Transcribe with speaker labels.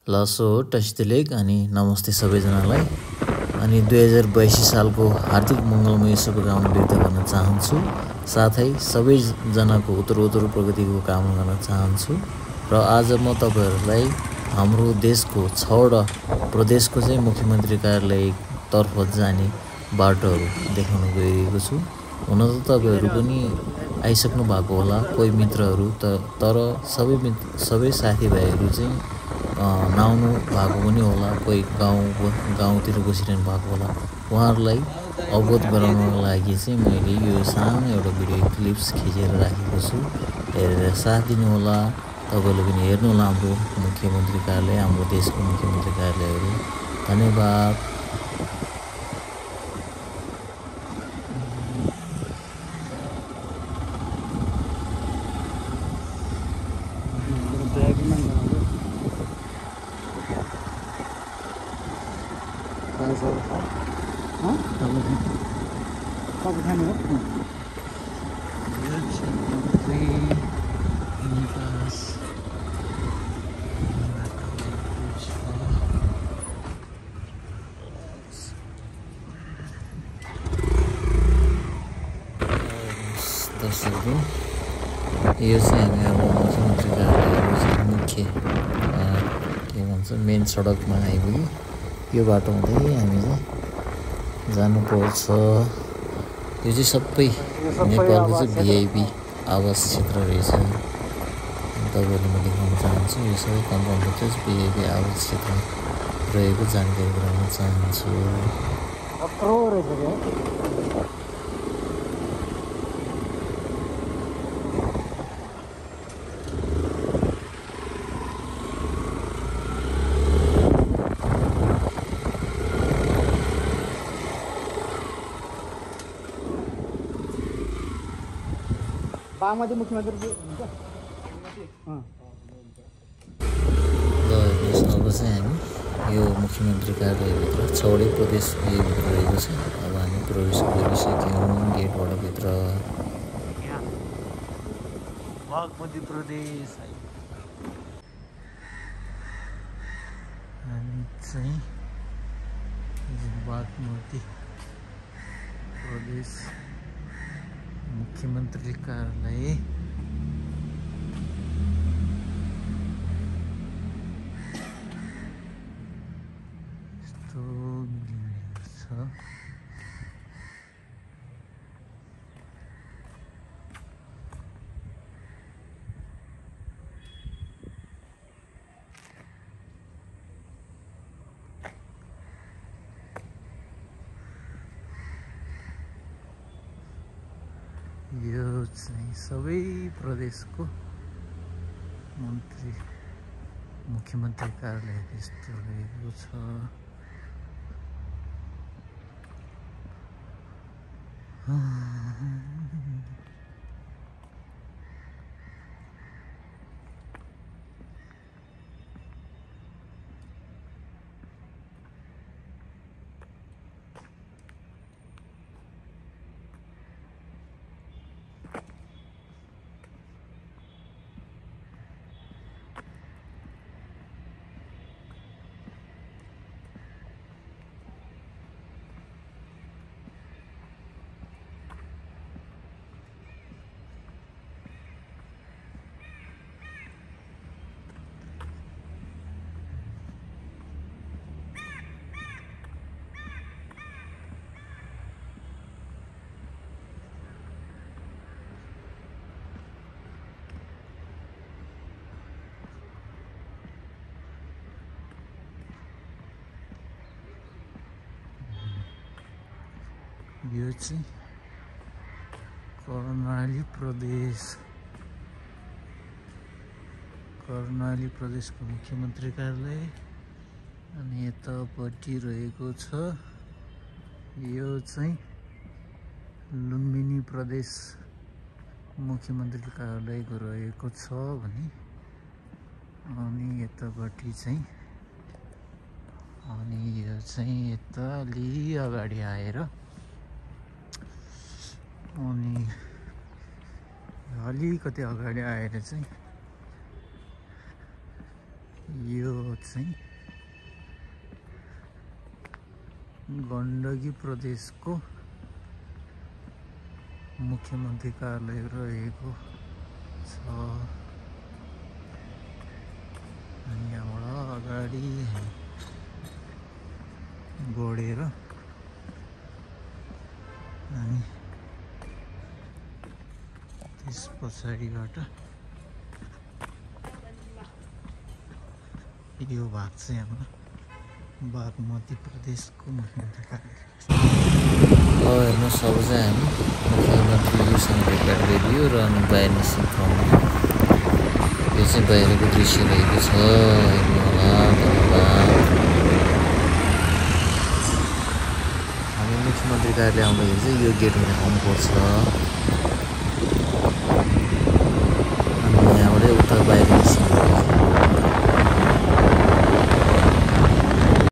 Speaker 1: लसो टस्टिलेक अनि नमस्ते सबैजनालाई। अनि 2082 सालको हार्दिक मङ्गलमय शुभकामना व्यक्त गर्न चाहन्छु। साथै सबैजनाको उत्तरोत्तर प्रगतिको कामना गर्न चाहन्छु। र आज म तपाईहरुलाई हाम्रो देशको 6वटा प्रदेशको चाहिँ मुख्यमन्त्री कार्यालयतर्फ जाने बाटोहरू देखाउन गइरहेको छु। हुन त तपाईहरु पनि आइसक्नु भएको होला, कोही मित्रहरू, तर सबै साथीभाइहरू चाहिँ नआउनु भएको पनि होला, कोही गाउँतिर बसिरहनु भएको होला। उहाँहरूलाई अवगत गराउनको लागि चाहिँ मैले यो सानो एउटा भिडियो क्लिप्स खिचेर राखेको छु। हेरेर साथ दिनु होला। तपाईले पनि हेर्नु होला हाम्रो मुख्यमन्त्री कार्यालय, हाम्रो देशको मुख्यमन्त्री कार्यालयहरू। धन्यवाद। दर्शकहरू, यो चाहिँ हामी अब मुख्यमन्त्री कार्यालयको चाहिँ मुख्य के भन्छ मेन सडकमा आइपुग्यो। यो बाटो हुँदै हामी चाहिँ जानुपर्छ। यो चाहिँ सबै नेपालको चाहिँ भिआइपी आवास क्षेत्र रहेछ। तपाईँहरूले म देखाउन चाहन्छु। यो सबै कम्पाउन्डको चाहिँ भिआइपी आवास क्षेत्र रहेको जानकारी गराउन चाहन्छु।
Speaker 2: बागमती मुख्यमन्त्री हुन्छ।
Speaker 1: अब चाहिँ हामी यो मुख्यमन्त्री कार्यालयभित्र 6वटै प्रदेश भित्र रहेको छ। अब हामी प्रवेश गरिसक्यौँ गेटबाट भित्र।
Speaker 2: बागमती प्रदेश
Speaker 1: हामी चाहिँ बागमती प्रदेश मुख्यमन्त्री कार्यालय यस्तो छ। यो चाहिँ सबै प्रदेशको मुख्यमन्त्री कार्यालय यस्तो रहेको छ। यो चाहिँ कर्णाली प्रदेशको मुख्यमन्त्री कार्यालय। अनि यतापट्टि रहेको छ यो चाहिँ लुम्बिनी प्रदेश मुख्यमन्त्री कार्यालयको रहेको छ भने। अनि यतापट्टि चाहिँ अनि यो चाहिँ यता अलि अगाडि आएर अनि अलिकति अगाडि आएर चाहिँ यो चाहिँ गण्डकी प्रदेशको मुख्यमन्त्री कार्यालय रहेको छ। अनि यहाँबाट अगाडि बढेर अनि त्यस पछाडिबाट यो भाग चाहिँ हाम्रो बागमती प्रदेशको मुख्यमन्त्री कार्यालय। हेर्नु सब चाहिँ हामी मुख्यमन्त्रीसँग भेटघाट गरियो र अनि बाहिर निस्किनु ठाउँमा यो चाहिँ बाहिरको दृश्य रहेको छ। हेर्नु होला धन्यवाद। हामी मुख्यमन्त्री कार्यालय आउँदाखेरि चाहिँ यो गेट हुने आउनुपर्छ। अनि यहाँबाट उता बाहिर